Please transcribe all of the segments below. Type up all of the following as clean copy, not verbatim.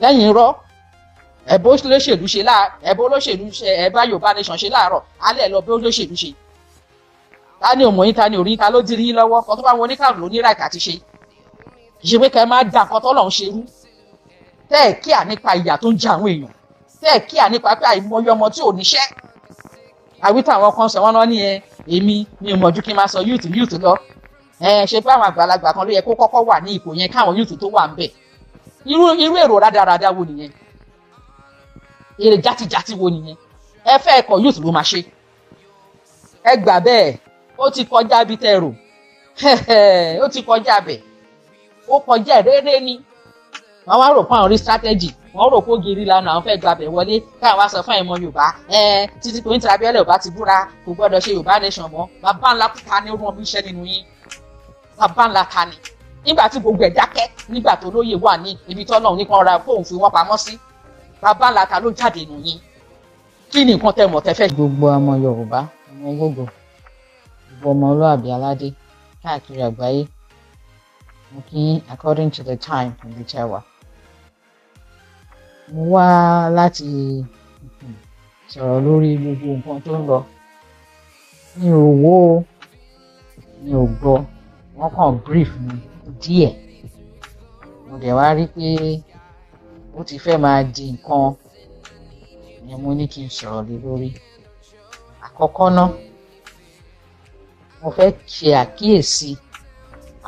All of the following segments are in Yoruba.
Lẹ́yìn irọ́, ẹ̀bó olóṣèlú ṣe láà, ẹ̀bó olóṣèlú ṣe, ẹ̀bá Yorùbá nation ṣe láàárọ̀, alẹ́ lọ bí olóṣèlú ṣe. Ta ni òmò yín, ta ni òrí yín, ta ló dirí yín lọ́wọ́? Kan tó bá wọn oníkàlù ló ní right àti ṣe. Kì í ṣe pé kẹ́ ẹ máa da nǹkan tọ́lọ́run ṣe rú. Tẹ́ ẹ̀ kíà nípa ìyà tó ń jẹ àwọn èèyàn. Tẹ́ ẹ̀ kíà nípa pé àìmọye ọmọ tí ò níṣẹ́. Àwítà àwọn kan sọ wọ́n náà ní ẹ, èmi mi ò mọ̀jú kí n máa sọ youth youth lọ. Ẹ ṣe pé àwọn àgbàlagbà kan ló yẹ kó kọ́kọ́ wà ní ipò yẹn káwọn youth tó wà ń bẹ̀. Irú èrò rádaràda wo nìyẹn? Èrè játijàti wo nìyẹn? Ẹ fẹ́ ẹ̀kọ́, youth ló máa ṣe. Ẹ gbà bẹ́ẹ̀, ó ti kọjá bí tẹ́ rò. Ó ti kọjá bẹ̀. Ó kọjá réré ni. Wọ́n wá rò pé àwọn rí strategy, wọ́n rò pé ògiri lánàá àwọn fẹ́ gbàbẹ̀ wọlé, káwọn wá sọ fún ìmọ̀ Yorùbá ẹ títí pé nítorí Abíọ́lá ò bá ti búra, kò gbọ́dọ̀ ṣe Yorùbá nation mọ́. Bàbá ńlá ta ni ó rán mi iṣẹ́ nínú yín? Bàbá ńlá ta ni? Nígbà tí gbogbo ẹ̀ dákẹ́, nígbà tó lóye wà ní ibi tọ́lọ́run ní kan ra fóun fi wọ́n pamọ́ sí, bàbá ńlá ta ló jáde nù yín? Kí ni nǹkan tẹ́ mọ̀ tẹ́ fẹ́? Gbogbo ọmọ Yorùbá, ọmọ gbogbo, gbogbo ọmọlúàbí aládé káàkiri àgbáyé, mo kí yín according to the time níbi tí a wà. Mo wá láti sọ̀rọ̀ lórí gbogbo nǹkan tó ń lọ. Mi ò wò ó, mi ò gbọ́, wọ́n kàn brief mi díẹ̀. Mo dẹ̀ wá rí pé ó ti fẹ́ máa di nǹkan ni mo ní kí n sọ̀rọ̀ lé lórí. Àkọ́kọ́ ná, mo fẹ́ ṣe àkíyèsí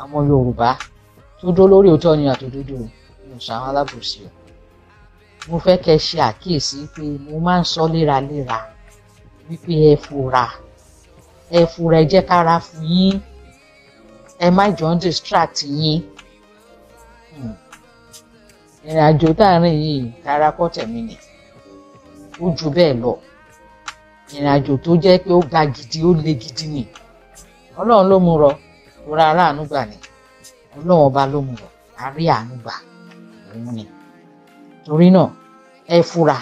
àwọn Yorùbá tó dó lórí òótọ́ ni àtòdodo, mi ò sọ àwọn alábòsí o. Mo fẹ́ kẹ́ ṣe àkíyèsí pé mo máa ń sọ léraléra wípé ẹ fura, ẹ fura, ẹ jẹ́ kára fún yín, ẹ má jọ ń distract yín. Ìrìn àjò tá à ń rìn yìí, tara kọ́ tẹ̀mí ni, ó ju bẹ́ẹ̀ lọ. Ìrìn àjò tó jẹ́ pé ó ga gidi, ó le gidi ni. Ọlọ́run ló mú rọ, kó ra aráàánú gbà ni. Ọlọ́run ọba ló mú rọ, a rí àánú gbà òun ni. Torí náà, ẹ fura.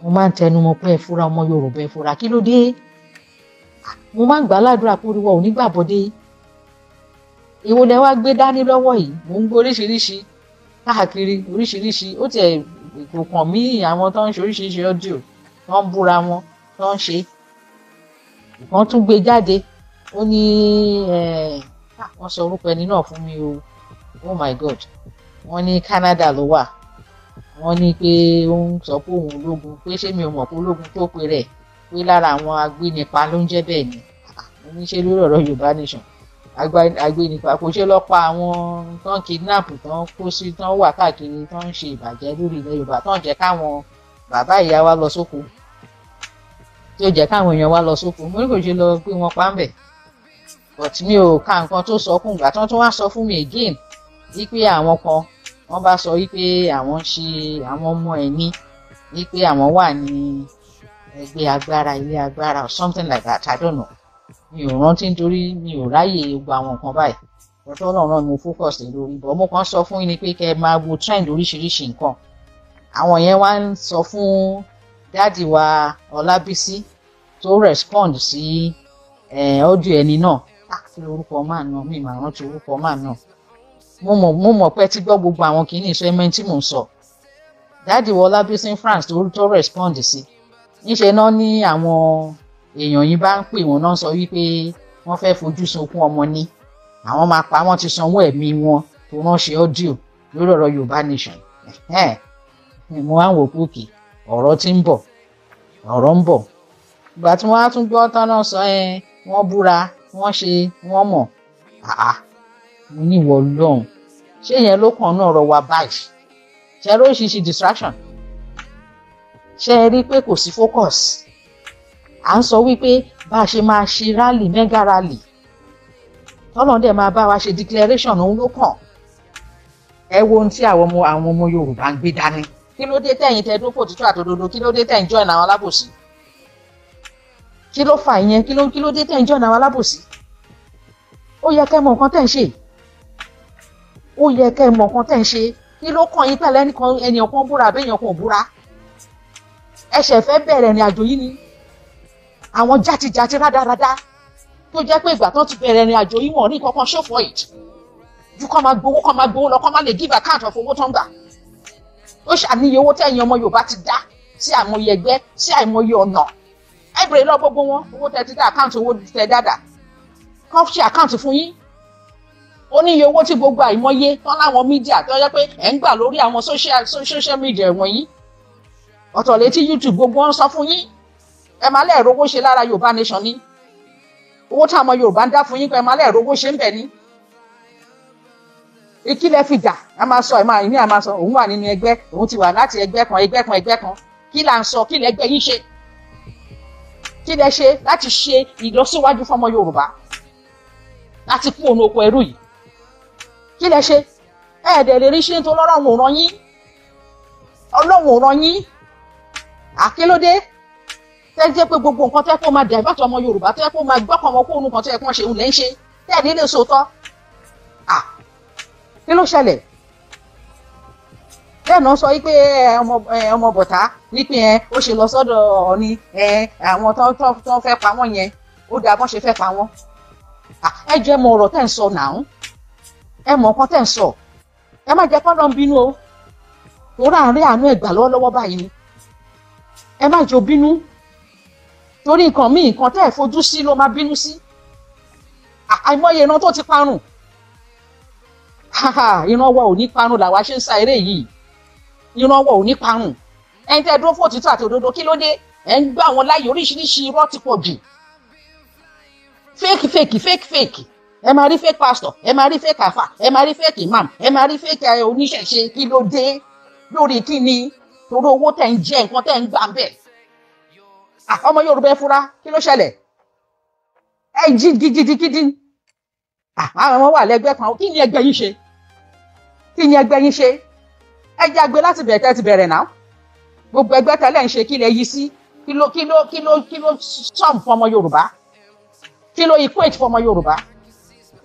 Mo máa ń tẹnu mọ́ pé ẹ fura, ọmọ Yorùbá, ẹ fura. Kí ló dé? Mo máa ń gbà ládùúrà pé oríwọ ò ní gbàbọdé. Èwo lẹ wá gbé dání lọ́wọ́ yìí? Mò ń gbọ́ oríṣiríṣi káàkiri, oríṣiríṣi. Ó tiẹ̀ kò kàn mí, àwọn tó ń ṣe oríṣiríṣi audio, tó ń búra wọn, tó ń ṣe. Ìkan tún gbé jáde, ó ní wọ́n sọ orúkọ ẹni náà fún mi o. Oh my God. Wọ́n ní Canada ló wà. Wọ́n ní pé ó ń sọ pé òun ológun, pé ṣé mi ò mọ̀ pé ológun tó pe rẹ̀, pé lára àwọn agbénipa ló ń jẹ́ bẹ́ẹ̀ ni. Mo ní ṣe lórí ọ̀rọ̀ Yorùbá nation, agbénipa kò ṣe lọ pa àwọn tó ń kidnap, tó ń kó sí, tó ń wà káàkiri, tó ń ṣe ìbàjẹ́ lórí ilẹ̀ Yorùbá, tó ń jẹ́ káwọn bàbá ìyá wa lọ sóko, tí ó jẹ́ káwọn èèyàn wa lọ sóko. Mo ní kò ṣe lọ gbé wọn pa ń bẹ̀. But mi ò ka nǹkan tó sọ fún ìgbà tí wọ́n tún wá sọ fún mi again wípé àwọn kan wọ́n bá sọ wípé àwọn ń ṣe àwọn ọmọ ẹ̀ ní wípé àwọn wà ní ẹgbẹ́ agbára, ilé agbára or something like that, I don't know. Mi ò rántí nítorí mi ò ráyè gbogbo àwọn nǹkan báyìí. Ọ̀tọ̀ Ọlọ́run náà ni mo focus lé lórí. But mo kàn sọ fún yín ni pé kẹ́ ẹ máa wo trend oríṣiríṣi nǹkan. Àwọn yẹn wá ń sọ fún daddy wa Ọlábísí tó respond sí audio ẹni náà. Kí lorúkọ máa nà mí, màá rántí orúkọ máa nà. Mo mọ̀ pé tí gbọ́ gbogbo àwọn kìíní ìsọ ẹmọ tí mò ń sọ. Daddy wa Ọlábísí France tó respond sí. Níṣẹ́ náà ní àwọn èèyàn yìí bá ń pè wọ́n náà sọ wípé wọ́n fẹ́ fojú sunkún ọmọ ní. Àwọn máa pa wọ́n, ti sanwó ẹ̀mí wọn tó ránṣẹ́ audio lórí ọ̀rọ̀ Yorùbá nation. Mo wá ń wò pé òkè ọ̀rọ̀ tí ń bọ̀, ọ̀rọ̀ ń bọ̀. Ìgbà tí wọ́n á tún gbọ́ tán náà sọ ẹ, wọ́n búra, wọ́n ṣe, wọ́n mọ̀. Àá, mo ní ìwọ lọ́hùn. Ṣé yẹn ló kàn náà ọ̀rọ̀ wa báyìí? Ṣé ẹ lóríṣiríṣi distraction? Ṣé ẹ rí pé kò sí focus? À ń sọ wípé bá a ṣe máa ṣe rally, mega rally, tọ́lọ́n dẹ̀ máa bá wa ṣe declaration, òun ló kàn. Ẹ wo ohun tí àwọn ọmọ Yorùbá ń gbé dání. Kí ló dé tẹ̀yin tẹ dókò títọ́ àtòdodo? Kí ló dé tẹ̀yin join àwọn alábòsí? Kí ló fà ìyẹn? Kí ló dé tẹ̀yin join àwọn alábòsí? Ó yẹ kẹ́ mọ̀ nǹkan tẹ̀ ń ṣe. Ó yẹ kẹ́ mọ̀ nǹkan tẹ̀ ń ṣe. Kí ló kàn yín pẹ̀lú ẹnìkan, ẹnìkan kan búra àbí èèyàn kan ò búra? Ẹ ṣẹ̀ fẹ́ bẹ̀rẹ̀ ìrìn àjò yìí ni. Àwọn játijàti rádaràda tó jẹ́ pé ìgbà tán ti bẹ̀rẹ̀ ìrìn àjò yìí, wọ́n ní kankan show for it ju kọ́ máa gbowó, kọ́ máa gbowó lọ, kọ́ máa lè give account of owó tó ń gbà. Ó ṣàníyàn owó tẹ̀yìn ọmọ Yorùbá ti dá sí àìmọye ẹgbẹ́, sí àìmọye ọ̀nà. Ẹ bèrè lọ gbogbo wọn, owó tẹ ti dá, account owó tẹ dáadáa, kọ́ ṣe account fún yín. Ó ní iye owó tí gbogbo àìmọye tán láwọn media tó yẹ pé ẹ̀ ń gbà lórí àwọn social media wọ̀nyí, ọ̀tọ̀ létí YouTube, gbogbo wọn sọ fún yín. Ẹ máa lẹ́ẹ̀rọ owó ṣe lára Yorùbá nation ni. Owó táwọn ọmọ Yorùbá ń dá fún yín pé ẹ máa lẹ́ẹ̀rọ owó ṣe ń bẹ̀ ni. Ìkílẹ̀ fi dà, a máa sọ, ẹ máa ìní, a máa sọ òun wà nínú ẹgbẹ́, òun ti wà láti ẹgbẹ́ kan, ẹgbẹ́ kan, ẹgbẹ́ kan. Kí là ń sọ? Kí lẹgbẹ́ yín ṣe? Kí lẹ ṣe láti ṣe ìlọsíwájú fọmọ Yorùbá láti kú òun oko ẹrú yìí? Kí lẹ ṣe? Ẹ̀ẹ́dẹ̀ lè rí ṣe tó lọ́rọ̀ òun ràn yín, Ọlọ́run ò ràn yín. Àkílódé tẹ́ jẹ́ pé gbogbo nǹkan tẹ́ kó máa divert ọmọ Yorùbá, tẹ́ kó máa gbọ́kàn wọn kó òun kan tẹ́ kó ṣe òun lẹ́ ń ṣe, tẹ́ ẹ̀ nílé sòótọ́? À, kí ló ṣẹlẹ̀? Bẹ́ẹ̀ náà sọ wípé ọmọ bọ̀tá wípé ẹ ó ṣe lọ sọ́dọ̀ Ọọ̀ni, ẹ àwọn tó fẹ́ pa wọ́n yẹn, ó dáa bọ́n ṣe fẹ́ pa wọ́n. Ẹ jẹ́ mọ ọ̀rọ̀ tẹ́ ń sọ nàún, ẹ mọ nǹkan tẹ́ ń sọ. Ẹ má jẹ́ kọ́ńdọ̀ ń bínú o, torí àárín àánú ẹ̀gbà lọ́wọ́lọ́wọ́ báyìí ni. Ẹ má jẹ́ bínú torí nǹkan míì, nǹkan tẹ́ ẹ̀ fojú sí ló máa bínú sí. Àìmọye ìran tó ti parun, ìran wa ò ní parun làwa ṣe ń sa eré yìí. Ìran wa ò ní parun. Ẹni tẹ́ dúró fún òtítọ́ àti òdodo, kí ló dé ẹ̀ ń gbà wọn láàyè? Oríṣiríṣi irọ́ ti pọ̀ jù, fake, fake, fake, fake. Ẹ máa rí fake pastor, ẹ máa rí fake àfà, ẹ máa rí fake imam, ẹ máa rí fake oníṣẹ̀ṣe. Kí ló dé? Lórí kí ni? Torí owó tẹ̀ ń jẹ, nǹkan tẹ̀ ń gbà ń bẹ̀. Ọmọ Yorùbá, ẹ fura. Kí ló ṣẹlẹ̀? Ẹ jí gidigidi. Àwọn ọmọ wà lẹ́gbẹ́ kan. Kí ni ẹgbẹ́ yín ṣe? Kí ni ẹgbẹ́ yín ṣe? Ẹ jẹ́ àgbẹ̀ láti bẹ̀rẹ̀ tẹ́ ti bẹ̀rẹ̀ náà. Gbogbo ẹgbẹ́ tẹ́lẹ̀ ń ṣe, kí lẹ yí sí? Kí ló sum fún ọmọ Yorùbá? Kí ló equate fún ọmọ Yorùbá?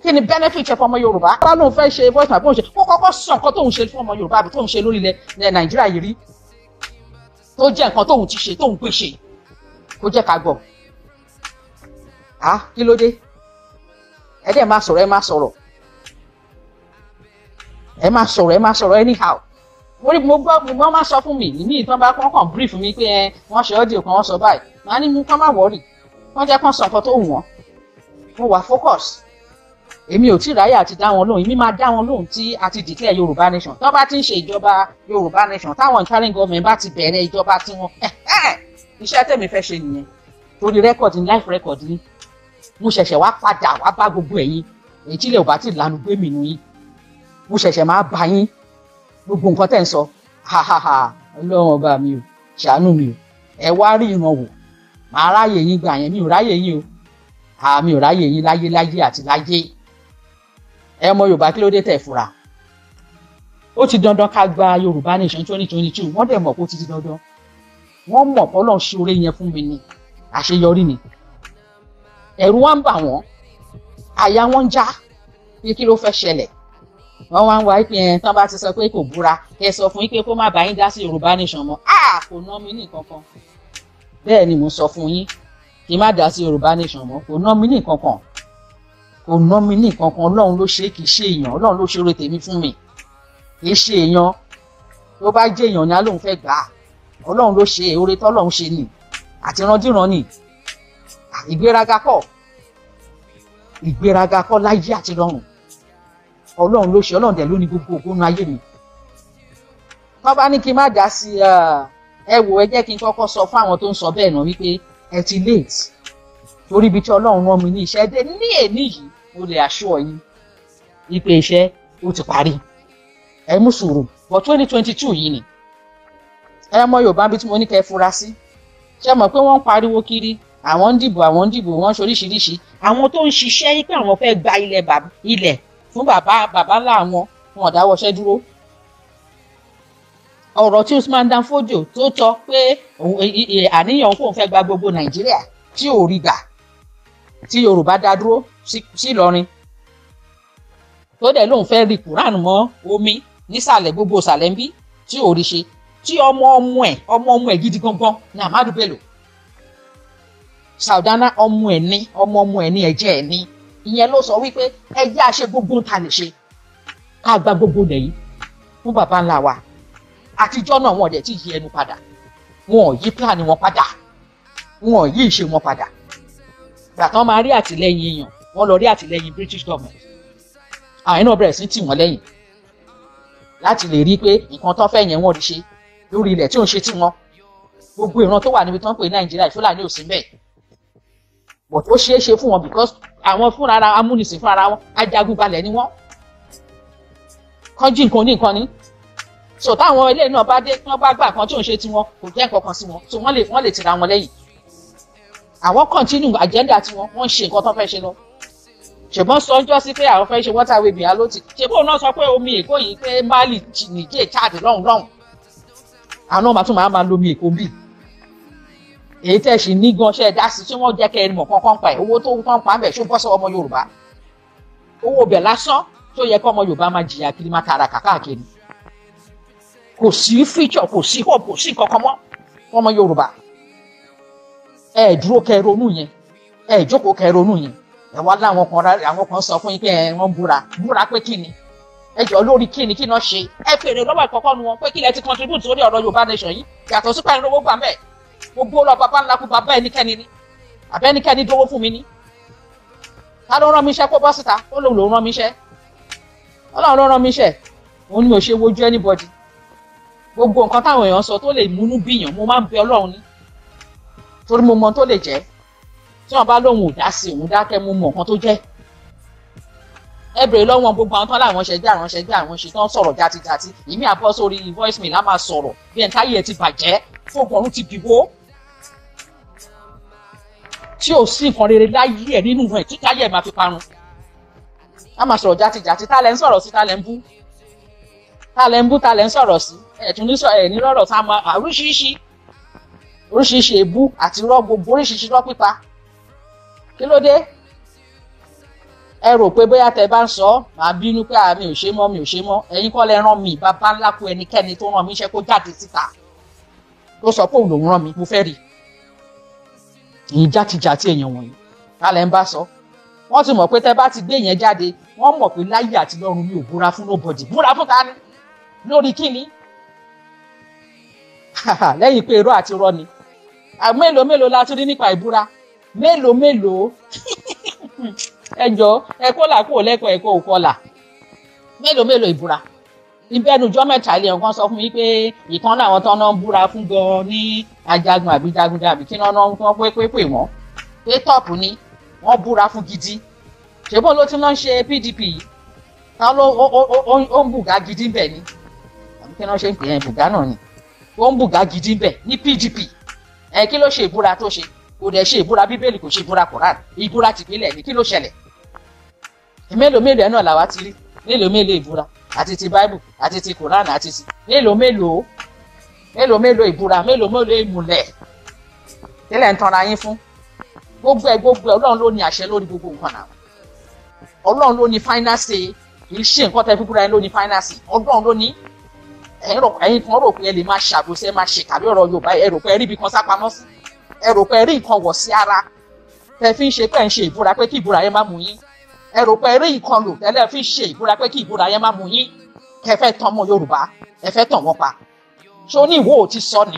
Kí ni benefit fún ọmọ Yorùbá? Bá lóun fẹ́ ṣe voice note, bóun ṣe kó kọ́kọ́ sọ nǹkan tóun ṣe fún ọmọ Yorùbá àbí tóun ṣe lórí ilẹ̀ Nàìjíríà yìí rí, tó jẹ́ nǹkan tóun ti ṣe, tóun gbé ṣe, kó jẹ́ ká gbọ́. Ah, kí ló dé? Ẹ dẹ̀ máa sọ̀rọ̀, ẹ máa sọ̀rọ̀, ẹ máa sọ̀rọ̀, ẹ máa sọ̀rọ̀ anyhow. Mo rí, mo gbọ́, mo máa sọ fún mi ní ìtàn bá kàn brief mi pé ẹ wọ́n ṣe audio kan, wọ́n sọ báyìí. Màá ní mú kán má worry, wọ́n jẹ́ kán sọ nǹkan tó wù wọ́n. Mo wà focus. Èmi ò tí ráyè àti dá wọn lóhùn. Èmi máa dá wọn lóhùn tí a ti declare Yorùbá nation, tó bá ti ń ṣe ìjọba Yorùbá nation, táwọn interim government bá ti bẹ̀rẹ̀ ìjọba tiwọn. Iṣẹ́ tẹ̀mí fẹ́ ṣe nìyẹn, torí record ní life record ní. Mo ṣẹ̀ṣẹ̀ wá padà wá bá gbogbo ẹ̀yin èyí tí ilẹ̀ ò bá ti lanu gbé mi nù yín. Mo ṣẹ̀ṣẹ̀ máa bá yín gbogbo nǹkan tẹ̀ ń sọ. Ha ha ha! Ọlọ́run ọba mi ò ṣàánú mi o. Ẹ wá rí ìran wò, màá ráyè yín gbà yẹn. Mi ò ráyè yín o, àmì ò ráyè yín láyé láyé àti láyé. Ẹ ọmọ Yorùbá, kí ló dé tẹ̀ fura? Ó ti dandan ká gba Yorùbá nation 2022. Wọ́n dẹ̀ mọ̀ pé ó ti di dandan. Wọ́n mọ̀ pé Ọlọ́run ṣe oore yẹn fún mi ni, àṣeyọrí ni. Ẹ̀rù wọn ń bà wọ́n, àyà wọn ń já pé kí ló fẹ́ ṣẹlẹ̀. Wọ́n wá ń wá pé ẹ̀ tán bá ti sọ pé kò búra, kẹ́ sọ fún yín pé kó má bá yín dá sí Yorùbá nation mọ́. À, kò ná mi ní nǹkan kan. Bẹ́ẹ̀ ni mo sọ fún yín, kí n má dá sí Yorùbá nation mọ́, kò ná mi ní nǹkan kan, kò ná mi ní nǹkan kan. Ọlọ́run ló ṣe é, kì í ṣe èèyàn. Ọlọ́run ló ṣe oore tèmi fún mi, kì í ṣe èèyàn. Tó bá jẹ́ èèyàn ni á lóun fẹ́ gbà á. Ọlọ́run ló ṣe oore tọ́lọ́run ṣe nì àti ìrandíran nì. Ìgbéraga kọ́, ìgbéraga kọ́ láyé àti lọ́run. Ọlọ́run ló ṣe, Ọlọ́run dẹ̀ ló ní gbogbo ògbónú ayé mi. Tó bá ní kí n má dá sí ẹ, wò, ẹ jẹ́ kí n kọ́kọ́ sọ fún àwọn tó ń sọ bẹ́ẹ̀ náà wípé ẹ ti late, torí ibi tí Ọlọ́run rán mi ní iṣẹ́ dé ní èní yìí, mo lè assure yín wípé iṣẹ́ ó ti parí. Ẹ mú sùúrù but 2022 yìí ni. Ẹ mọ Yorùbá bí tí mo ní kẹ́ ẹ fura sí. Ṣé mọ̀ pé wọ́n ń pariwo kiri, àwọn ń dìbò, àwọn ń dìbò, wọ́n ń ṣoríṣiríṣi. Àwọn tó ń ṣiṣẹ́ yí pé àwọn fẹ́ gba ilẹ̀ ilẹ̀ fún bàbá bàbá ńlá àwọn, wọn ò dáwọ́ iṣẹ́ dúró. Ọ̀rọ̀ tí Usman Dan Fodio tó tọ́ pé àníyàn kóun fẹ́ gba gbogbo Nàìjíríà tí ò rí gbà, tí Yorùbá dá dúró sí Ìlọrin, tó dẹ̀ lóun fẹ́ rí Quran mọ́ omi nísàlẹ̀ gbogbo ìsàlẹ̀ ń bí, tí ò rí ṣe, tí ọmọ ọmọ ẹ̀, ọmọ ọmọ ẹ̀ gidi gangan ní Ahmadu Bello Sardauna, ọmọ ẹ̀ ní, ọmọ ọmọ ẹ̀ ní, ẹ̀jẹ̀ ẹ̀ ní. Ìyẹn ló sọ wípé ẹ jẹ́ àṣẹ gbogbo ta lè ṣe ká gba gbogbo ilẹ̀ yìí fún bàbá ńlá wa. Àtijọ́ náà wọn dẹ̀ ti yí ẹnu padà, wọn ò yí plan wọn padà, wọn ò yí ìṣe wọn padà. Gbà tán máa rí àtìlẹ́yìn èèyàn, wọ́n lọ rí àtìlẹ́yìn British government. Àwọn náà bẹ̀rẹ̀ sí tì wọ́n lẹ́yìn láti lè rí pé nǹkan tó fẹ́ yẹn wọ́n rí ṣe lórí ilẹ̀ tí ò ń ṣe tí wọn. Gbogbo ìran tó wà níbi tó ń pè ní Nàìjíríà, Fúlàní ò sí bẹ́ẹ̀, but ó ṣeé ṣe fún wọn because àwọn fúnra ara amúnisìn fúnra wọn ajagunbalẹ̀ ni wọ́n, kán jí nǹkan ní nǹkan ní. So táwọn ilé náà bá dé, tí wọ́n bá gbà kan tí ò ń ṣe tiwọn, kò jẹ́ nǹkan kan sí wọn, so wọ́n lè tira wọn lẹ́yìn. Àwọn continue agenda tiwọn, wọ́n ń ṣe nǹkan tó fẹ́ ṣe lọ. Ṣùgbọ́n sọ ọjọ́ sí pé àwọn fẹ́ ṣe waterway bìí alóòtì, ṣe bóun náà sọ pé omi Èkó yìí pé Mali, Niger, Chad lọ́hùn lọ́hùn, àwọn náà máa tún máa lomi Èkó bíi èyí tẹ́ ṣì ní gan. Ṣe é dá sí? Tí wọ́n jẹ́ kẹ́ ẹ mọ̀ kankan pa ẹ̀, owó tó ń kàn pa ń bẹ̀, ṣó bọ́ sọ́wọ́ ọmọ Yorùbá? Owó bẹ̀ lásán tó yẹ kọ́ ọmọ Yorùbá máa jìyà kiri, máa tààrà káàkiri. Kò sí future, kò sí hope, kò sí kankan mọ́ fún ọmọ Yorùbá. Ẹ dúró kẹ́ ronú yẹn, ẹ jókòó kẹ́ ronú yẹn. Ẹ wá láwọn kan, àwọn kan sọ fún yín pé ẹ wọ́n búra. Búra pé kí ni? Ẹ jọ, lórí kí ni? Kí náà ṣe? Ẹ fèrè lọ́wọ́ ìkọ̀kọ́ nu wọn pé kí lẹ ti contribute sórí ọ̀rọ̀ Yorùbá nation yìí, yàtọ̀ sí pàrọ̀ owó gbà mẹ́ẹ̀. Gbogbo lọ bàbá ńlá kú bàbá ẹnikẹ́ni ni àbẹ́nikẹ́ni dówó fún mi ni. Ta ló rán mi iṣẹ́ kó bọ́ síta? Ó lòun lòun rán mi iṣẹ́. Ọlọ́run ló rán mi iṣẹ́, òun ni mi ò ṣe wojú anybody. Gbogbo nǹkan táwọn èèyàn sọ tó lè múnú bíyàn, mo máa ń bẹ Ọlọ́run ní, torí mo mọ tó lè jẹ́. Tí wọ́n bá lóun ò dá sí, òun dákẹ́, mo mọ nǹkan tó jẹ́. Ẹ bèrè lọ́wọ́ gbogbo àwọn tán láwọn ṣẹgbẹ́, àwọn ṣẹgbẹ́, àwọn ṣe tán sọ̀rọ̀ játijàti. Ìmí àbọ̀ sórí voice mail á máa sọ̀rọ̀ bí ẹni táyé ẹ ti bàjẹ́, fóògùn ọ̀run ti bìwó, tí ò sí nǹkan rere láyé ẹ̀ nínú ẹ̀ tí táyé ẹ̀ máa fi parun. Á máa sọ̀rọ̀ játijàti. Tá lẹ́ ń sọ̀rọ̀ sí? Tá lẹ́ ń bú? Tá lẹ́ ń bú? Tá lẹ́ ń sọ̀rọ̀ sí? Ẹ̀ tún ní sọ ẹ̀ ní lọ́rọ̀ tá a máa oríṣiríṣi oríṣiríṣi èébú àti rọ́, gbogbo oríṣiríṣi rọ́ pípa. Kí ló dé? Ẹ rò pé bóyá tẹ bá ń sọ, màá bínú pé àmì ò ṣe mọ́, mi ò ṣe mọ́. Ẹ̀yin kọ́ lẹ rán mi. Bàbá ńlá kú ẹnikẹ́ni tó rán mi iṣẹ́ kó jáde síta tó sọ pé òun lòún rán mi, mo fẹ́ rí i. Játijàti èèyàn wọ̀nyí, kálẹ̀ ń bá sọ, wọ́n ti mọ̀ pé tẹ bá ti gbé yẹn jáde, wọ́n mọ̀ pé láyé àti lọ́run mi ò búra fún nobody. Búra fún ta ni? Lórí kíni? Lẹ́yìn pé irọ́ àti irọ́ ni. Mélòó mélòó la tún rí nípa ìbúra? Mélòó mélòó? Ẹjọ́ ẹ̀kọ́ là kúrò lẹ́kọ̀ọ́, ẹ̀kọ́ òkọlà. Mélòó mélòó ìbúra? Ìbẹ́nujọ́ mẹ́ta ilé ọ̀kan sọ fún mi pé ìkan láwọn tán náà ń búra fún gan ní ajagun àbí jagunjagun àbí kí náà náà wọ́n pé pé pè wọ́n pé top ni wọ́n búra fún gidi. Ṣèbó ló ti náà ń ṣe PDP yìí, táwọn ló ó ń bùgá gidi ń bẹ̀ ni, àbí kí náà ṣe ń pè é, bùgá náà ni, ó ń bùgá gidi ń bẹ̀ ní PDP. Ẹ kí ló ṣe ìbúra tó ṣe? Kò dẹ̀ ṣe ìbúra Bíbélì, kò ṣe ìbúra Koran, ìbúra tìpínlẹ̀ ni. Kí ló ṣẹlẹ̀? Mélòó mélòó ẹ̀ náà làwa ti rí? Mélòó mélòó ìbúra, àti ti Bible, àti ti Koran, àti ti mélòó mélòó, mélòó mélòó ìbúra, mélòó mélòó ìmùlẹ̀ tẹ́lẹ̀ ń tanra yín fún? Gbogbo ẹ̀ gbogbo ẹ̀, Ọlọ́run ló ní àṣẹ lórí gbogbo nǹkan náà. Ọlọ́run ló ní final say. Kì í ṣe nǹkan tẹ́ fi búra yín ló ní final say, Ọlọ́run ló ní. Ẹ̀yin kan rò pé ẹ lè máa ṣàbòsí, ẹ máa ṣèkà bí ọ̀rọ̀ Yorùbá. Ẹ rò pé ẹ rí ibi kan sápamọ́ sí, ẹ rò pé ẹ rí nǹkan wọ̀ sí ara tẹ́ fi ń ṣe pé ẹ ń ṣe ìbúra pé kí ìbúra yẹn má mú yín. Ẹ rò pé ẹ rí nǹkan lò tẹ́lẹ̀ fi ń ṣe ìbúra pé kí ìbúra yẹn má mú yín, kẹ́ fẹ́ tàn ọmọ Yorùbá, ẹ fẹ́ tàn wọ́n pa. Ṣó ní ìwọ ò ti sọ ni?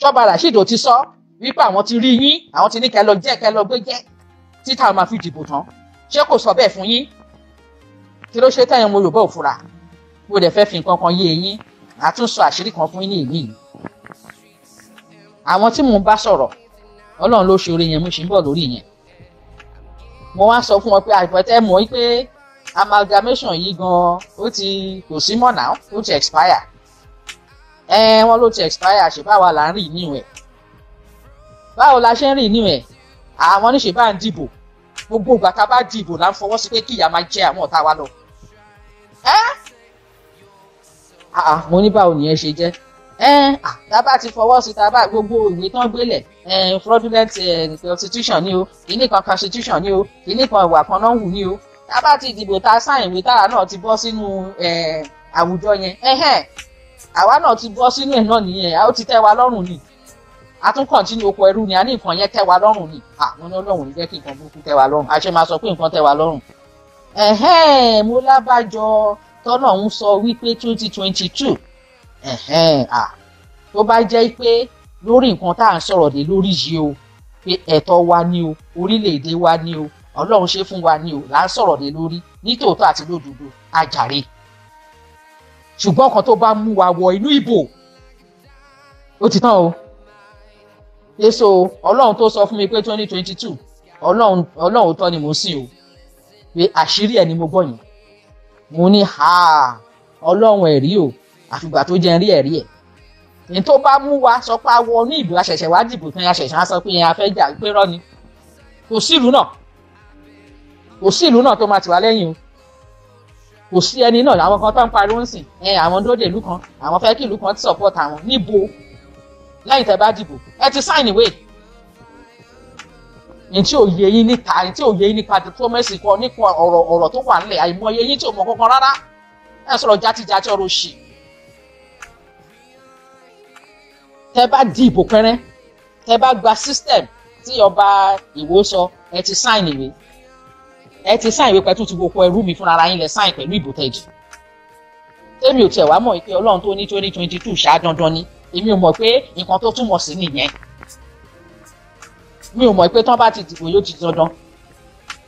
Ṣọba Rasheed ò ti sọ wípé àwọn ti rí yín, àwọn ti ní kẹ́ lọ jẹ́, kẹ́ lọ gbé jẹ́ títà máa fi dìbò tán? Ṣé kò sọ bẹ́ẹ̀ fún yín? Kí ló ṣe tẹ̀yìn ọmọ Yorùbá ò fura? Mo dẹ̀ fẹ́ fi nǹkan kan yé eyín, màá tún sọ àṣírí kan fún yín ní ìlú yìí. Àwọn tí mò ń bá sọ̀rọ̀, Ọlọ́run ló ṣe oore yẹn, mo ṣì ń bọ̀ lórí yẹn. Mo wá sọ fún wọn pé àìpẹ́tẹ́ mọ̀ pé amalgamation yìí gan, ó ti kò sí mọ̀ náà, ó ti expire. Ẹ wọ́n ló ti expire, ṣèbáwa là ń rìn níwẹ̀ ẹ̀? Báwo la ṣe ń rìn níwẹ̀ ẹ̀? Àwọn oníṣẹ́ bá ń dìbò, gbogbo ìgbà tá a bá dìbò là ń fọwọ́ sí pé kí ìyà máa jẹ àwọn ọ̀tá wa lọ. Ẹ́ mo ní báwo nìyẹn ṣe jẹ́? Ẹ́ tá a bá ti fọwọ́ sí, tá a bá gbogbo ìwé tán gbélẹ̀, fraudulent constitution ni o, kìíní kan constitution ni o, kìíní kan ìwà kan náà wù ni o, tá a bá ti dìbò, tá a sáìn ìwé, táwa náà ti bọ́ sínú àwùjọ yẹn, àwa náà ti bọ́ sínú ẹ̀ náà nìyẹn. Ó ti tẹ́ wa lọ́rùn ni, a tún continue oko ẹrú ni. A ní nǹkan yẹn tẹ́ wa lọ́rùn ni. Àwọn Ọlọ́run ní jẹ́ kí nǹkan burúkú tẹ́ wa lọ́rùn. A ṣe máa sọ pé nǹkan tẹ́ wa lọ́rùn? Mo lábàjọ tọ́nà ń sọ wípé 2022 Ẹ̀hẹ́n, à tó bá jẹ́ pé lórí nǹkan tá à ń sọ̀rọ̀ dé lórí yìí o, pé ẹ̀tọ́ wa ni o, orílẹ̀-èdè wa ni o, Ọlọ́run ṣe fún wa ni o, là ń sọ̀rọ̀ dé lórí nítòótọ́ àti lódodo, àjàre. Ṣùgbọ́n kan tó bá mú wa wọ inú ìbò, ó ti tán o. Èso Ọlọ́run tó sọ fún mi pé 2022, Ọlọ́run, Ọlọ́run tọ́ ni mò ń sìn o, pé àṣírí ẹ̀ ni mo gbọ́ yẹn. Mo ní ha, Ọlọ́run ẹ̀rí o, àfìgbà tó jẹ́ rí ẹ̀rí ẹ̀. Ní tó bá mú wa sọ pé a wọ ní ìbò, àṣẹ̀ṣẹ̀ wá dìbò tán, àṣẹ̀ṣẹ̀ á sọ pé a fẹ́ jà, pé rọ́ ni. Kò sí ìlú náà, kò sí ìlú náà tó máa tì wá lẹ́yìn o. Kò sí ẹni náà. Àwọn kan tó ń pariwo ń sìn ẹ, àwọn dóde ìlú kan, àwọn fẹ́ kí ìlú kan support àwọn. Níbo? Lẹ́yìn tẹ́ bá dìbò, ẹ ti sign ìwé ní tí ò yé yín níta, ní tí ò yé yín nípa diplomacy kan, nípa ọ̀rọ̀ tó wà nílẹ̀. Àìmọye yín tí ò mọ kankan rárá, ẹ sọ̀rọ̀ játíjátí, ọ̀rọ̀ òṣì. Tẹ́ bá di ìbò pẹ́rẹ́, tẹ́ bá gba system tí ọba Ìwó sọ, ẹ ti sign ìwé, ẹ ti sign ìwé pẹ̀tù tí gbogbo ẹrú mi fúnra yín lẹ sign pẹ̀lú ìbò tẹ̀jì. Tèmi ò tiẹ̀ wá mọ̀ pé Ọlọ́run tó ní 2022 ṣáá dandan ni. Èmi ò mọ̀ pé nǹkan tó túmọ̀ sí nìyẹn. Mi ò mọ̀ pé tán bá ti dìbò, yóò ti dandan.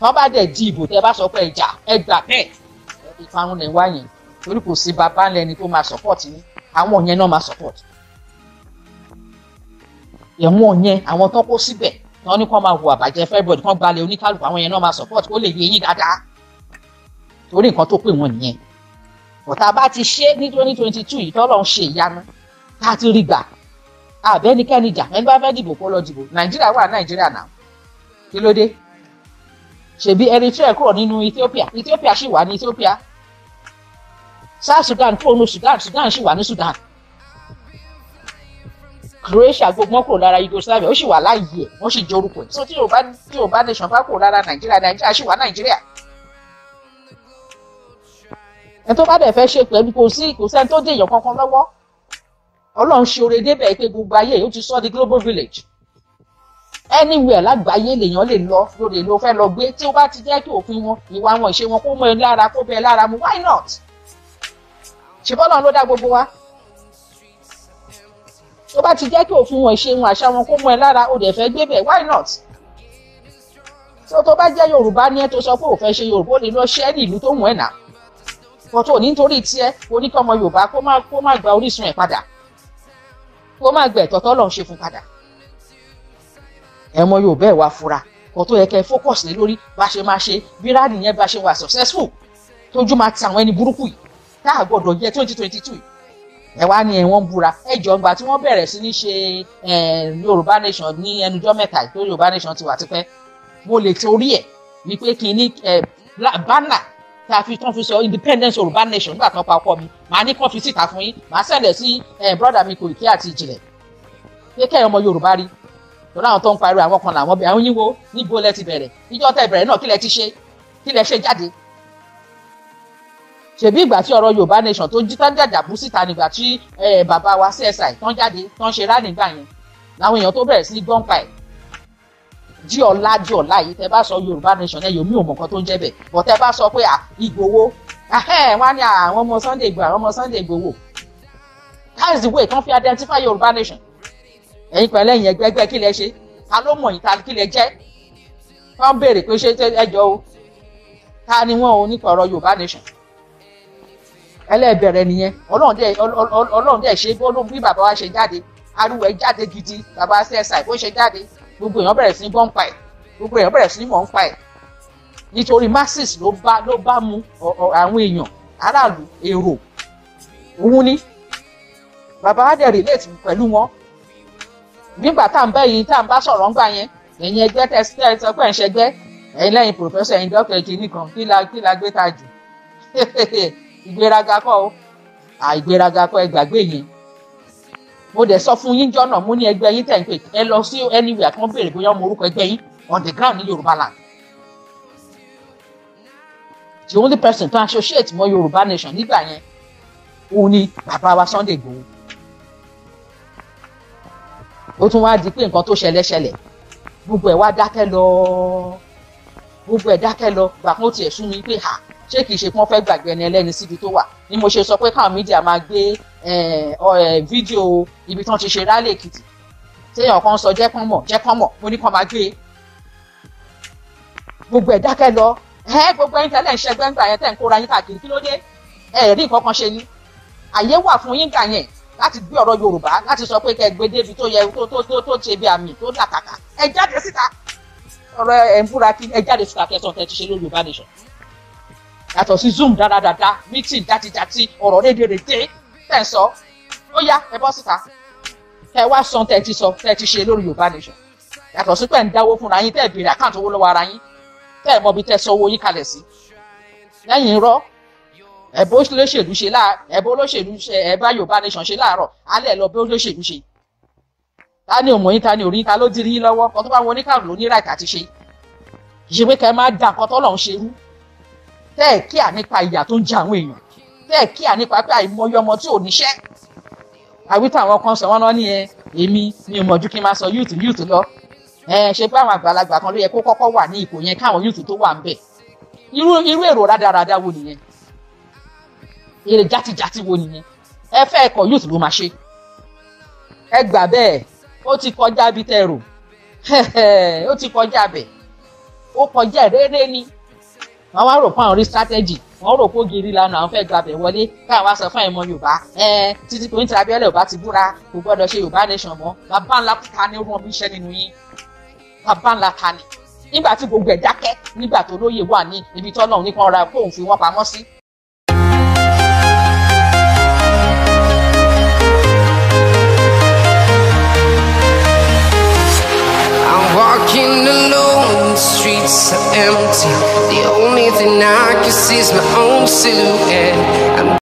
Tán bá dẹ̀ di ìbò, tẹ́ bá sọ pé ìjà, ẹ gbà bẹ́ẹ̀, ìparun lẹ̀ ń wá yẹn, torí kò sí bàbá ńlẹ̀ ni tó máa support yín. Àwọn yẹn náà máa support ẹ̀wọ̀n yẹn. Àwọn tán kó síbẹ̀, tán ní kán máa hùwà bàjẹ́ fẹ́bọ̀dì, kán gbalẹ̀ oníkálukú, àwọn yẹn náà máa support. Kó lè yé yín dáadáa, torí nǹkan tó pè wọ́n nìyẹn. Ọ̀tá bá ti ṣe ní 2022 yìí, tọ́lọ́ ń ṣe ìyanu tá a ti rí gbà, àbẹ́nikẹ́ni jà. Ẹni bá fẹ́ dìbò, kó lọ dìbò. Nàìjíríà wà, Nàìjíríà náà, kí ló dé? Ṣebí Eritrea kúrò nínú Ethiopia, Ethiopia sì wà ní Ethiopia. South Sudan kúrò ní Sudan, Sudan sì wà ní Sudan. Croatia, gbogbo wọn kúrò lára Yugoslavia, ó sì wà láàyè ẹ̀, wọ́n sì jẹ́ orúkọ ẹ̀. So tí Yorùbá nation bá kúrò lára Nàìjíríà, Nàìjíríà sì wà Nàìjíríà. Ẹni tó bá dẹ̀ fẹ́ ṣe pẹ̀lú, kò sí, kò sẹ́ni tó dé èèyàn kankan lọ́wọ́. Ọlọ́run ṣe oore débẹ̀ pé gbogbo ayé, ó ti sọ di global village. Anywhere lágbàáyé lèèyàn lè lọ, lóde ló fẹ́ lọ gbé, tí ó bá ti jẹ́ kí òfin wọn, ìwà wọn, ìṣe wọn kó mọ́ ẹ lára, kó bẹ lára mu, why not? Ṣe bọ́lá ló dá gbogbo wa. Tó bá ti jẹ́ kí òfin wọn, ìṣe wọn, àṣà wọn kó mọ́ ẹ lára, ó dẹ̀ fẹ́ gbé bẹ̀, why not? Tó bá jẹ́ Yorùbá ní ẹ, tó sọ pé ò fẹ́ ṣe Yorùbá, ó lè lọ ṣẹ́ ní ìlú tó wù ẹ́ nà kọ́tò. Nítorí tiẹ̀, oníkọ́mọ Yorùbá kó má gba orísun ẹ̀ padà, kó má gba ẹ̀tọ́ tọ́lọ́run ṣe fún padà. Ẹ̀mọ Yorùbá, ẹ̀ wá fura. Kò tó yẹ kẹ́ focus lé lórí, bá ṣe máa ṣe bí rally yẹn bá ṣe wà successful, tójú máa ti àwọn ẹni burúkú yìí, tá a gbọ́dọ̀ yẹ 2022 yìí. Ẹ wá ní ẹ̀wọ̀n búra. Ẹ jọ, ńgbà tí wọ́n bẹ̀rẹ̀ sí ní ṣe Yorùbá nation ní ẹnujọ́ mẹ́ta tó, Yorùbá nation ti wà tipẹ́. Mo lè torí ẹ̀ wípé kí ní banner tá a fi tán fi sọ independence Yorùbá nation nígbà tán pa ọkọ mi, màá ní kán fi síta fún yín, màá sẹ̀lẹ̀ sí brother mi Kòìkí àti Ìjìnlẹ̀ pé kẹ́yìn ọmọ Yorùbá rí. Torí àwọn tó ń pariwo, àwọn kan làwọn bẹ àwọn yín wo. Níbo lẹ ti bẹ̀rẹ̀? Ìjọ tẹ́ bẹ̀rẹ̀ náà, kí lẹ ti ṣe? Kí lẹ ṣe jáde? Ṣèbí ìgbà tí ọ̀rọ̀ Yorùbá nation tó jí tán jàjà bú síta nígbà tí bàbá wa CSI tán jáde, tán ṣe rally nígbà yẹn, làwọn èèyàn tó bẹ̀rẹ̀ sí ní gbọ́npa ẹ̀. Jí ọ̀la jí ọ̀la yìí, tẹ́ bá sọ Yorùbá nation, ẹ yòmí ò mọ̀ nǹkan tó ń jẹ́ bẹ̀ bọ̀. Tẹ́ bá sọ pé à Ìgbòho, wọ́n á ní àwọn ọmọ Sunday Ìgbòho, àwọn ọmọ Sunday Ìgbòho. That's the way tán fi identify Yorùbá nation. Ẹ̀yin pẹ̀lú ẹ̀yin ẹgbẹ́gbẹ́, kí lẹ ṣe? Ta ló mọ̀ yín? Ta kí lẹ jẹ́? Wọ́n béèrè pé ṣé ẹjọ́ o, ta ni wọ́n o nípa ọ̀rọ̀ Yorùbá nation? Ẹlẹ́bẹ̀rẹ̀ nìyẹn. Ọlọ́run dẹ̀ ṣe bó bí bàbá wa ṣe jáde, ariwo ẹ̀ jáde gidi. Bàbá CSI bó ṣe jáde, gbogbo èèyàn bẹ̀rẹ̀ sí ní gbọ́n pa ẹ̀, gbogbo èèyàn bẹ̀rẹ̀ sí ní mọ̀ ń pa ẹ̀, nítorí masses ló bá mu àwọn èèyàn, aráàlú, èrò. Òun ni bàbá wa dẹ̀ relate pẹ̀lú wọn nígbà tá à ń bẹ́ yìí, tá à ń bá sọ̀rọ̀ ńgbà yẹn. Ẹ̀yin ẹgbẹ́ tẹ́ sọ pé ẹ̀ ń ṣẹgbẹ́, ẹ̀yin lẹ́yìn professor, ẹ̀yin doctor kìíní kan, kí la gbé ta jù? Ìgbéraga kọ́ o, àìgbéraga kọ́, ẹ gbàgbé yẹn. Mo dẹ̀ sọ fún yín jọ́nà, mo ní ẹgbẹ́ yín tẹ̀ ń pè, ẹ lọ sí anywhere, kan béèrè bóyá ọmọ orúkọ ẹgbẹ́ yín on the ground ní Yorùbá land. The only person to associate mọ́ Yorùbá nation nígbà yẹn, òun ni bàbá wa Sunday Igboho. Ó tún wá di pé nǹkan tó ṣẹlẹ̀ ṣẹlẹ̀, gbogbo ẹ̀ wá dákẹ́ lọ, gbogbo ẹ̀ dákẹ́ lọ. Gbà kó tiẹ̀ sún mi pé ha, Ṣé kìí ṣe pé wọ́n fẹ́ gbàgbé ẹni ẹlẹ́ni síbi tó wà ni mo ṣe sọ pé káwọn media máa gbé fídíò ibi tí wọ́n ti ṣe rally Èkìtì, téèyàn kan sọ jẹ́ kán mọ̀, jẹ́ kán mọ̀, mo ní kán máa gbé gbogbo ẹ̀ dákẹ́ lọ. Ẹ gbogbo ẹ̀yin tẹ́lẹ̀ ń ṣẹgbẹ́ ńgbà yẹn, tẹ́ ń kóra yín káàkiri, kí ló dé? Ẹ rí nǹkan kan ṣe ni. Àyè wà fún yín gbà yẹn láti gbé ọ̀rọ̀ Yorùbá, láti sọ pé kẹ́ ẹ gbé débi tó yẹ, tó tó tó ṣe bí àmì tó làkàkà. Ẹ jáde síta, ọ̀rọ̀ ẹ̀ ń búra kí ẹ jáde síta kẹsàn-án tẹ́ ti ṣe lórí Yorùbá nation, yàtọ̀ sí Zoom dáradára, meeting játijàti, ọ̀rọ̀ rédèrèdè tẹ̀ ń sọ. Ó yá, ẹ bọ́ síta, ẹ wá sọ tẹ́ ti sọ, tẹ́ ti ṣe lórí Yorùbá nation, yàtọ̀ sí pé ń dáwó fúnra yín, tẹ́ béèrè account owó lọ́wọ́ ara yín, tẹ́ ẹ̀ mọbi tẹ́ sọ owó yín kalẹ̀ sí. Lẹ́yìn irọ́, ẹ̀bó olóṣèlú ṣe láà, ẹ̀bó olóṣèlú ṣe, ẹ̀ bá Yorùbá nation ṣe láàárọ̀, alẹ́ lọ bí olóṣèlú ṣe. Ta ni òmò yín? Ta ni òrí? Ta ló dirí yín lọ́wọ́? Kan tó bá wọn oníkàrún ló ní right àti ṣe. Kì í ṣe pé kẹ́ ẹ máa da nǹkan tọ́lọ̀ ń ṣe rú. Tẹ́ ẹ̀ kíà nípa ìyà tó ń jẹ àwọn èèyàn, tẹ́ ẹ̀ kíà nípa pé àìmọye ọmọ tí ò níṣẹ́. Àwítọ́ àwọn kan sọ wọ́n náà ní ẹ, èmi mi ò mọ̀jú kí n máa sọ youth youth lọ. Ẹ ṣe pé àwọn àgbàlagbà kan ló yẹ kó kọ́kọ́ wà ní ipò yẹn káwọn youth tó wà ń bẹ̀. Irú èrò rádaràda wo nìyẹn? Èrè játijàti wo nìyẹn? Ẹ fẹ́ ẹ̀kọ́ youth ló máa ṣe. Ẹ gbà bẹ́ẹ̀, ó ti kọjá bí tẹ́ rò, ó ti kọjá bẹ̀, ó kọjá réré ni. Wọ́n wá rò pé àwọn rí strategy, wọ́n rò pé ògiri lánàá àwọn fẹ́ gbàbẹ̀ wọlé, káwọn wá sọ fún ìmọ̀ Yorùbá ẹ títí pé nítorí Abíọ́lá ò bá ti búra kò gbọ́dọ̀ ṣe Yorùbá nation mọ́. Bàbá ńlá ta ni ó rán bí iṣẹ́ nínú yín? Bàbá ńlá ta ni? Nígbà tí gbogbo ẹ̀ dákẹ́, nígbà tó lóye wà ní ibi tọ́lọ́run ní kan ra kóun fi wọ́n pamọ́ sí. I'm walking alone, the streets are empty. The only thing I can see is my own silhouette. I'm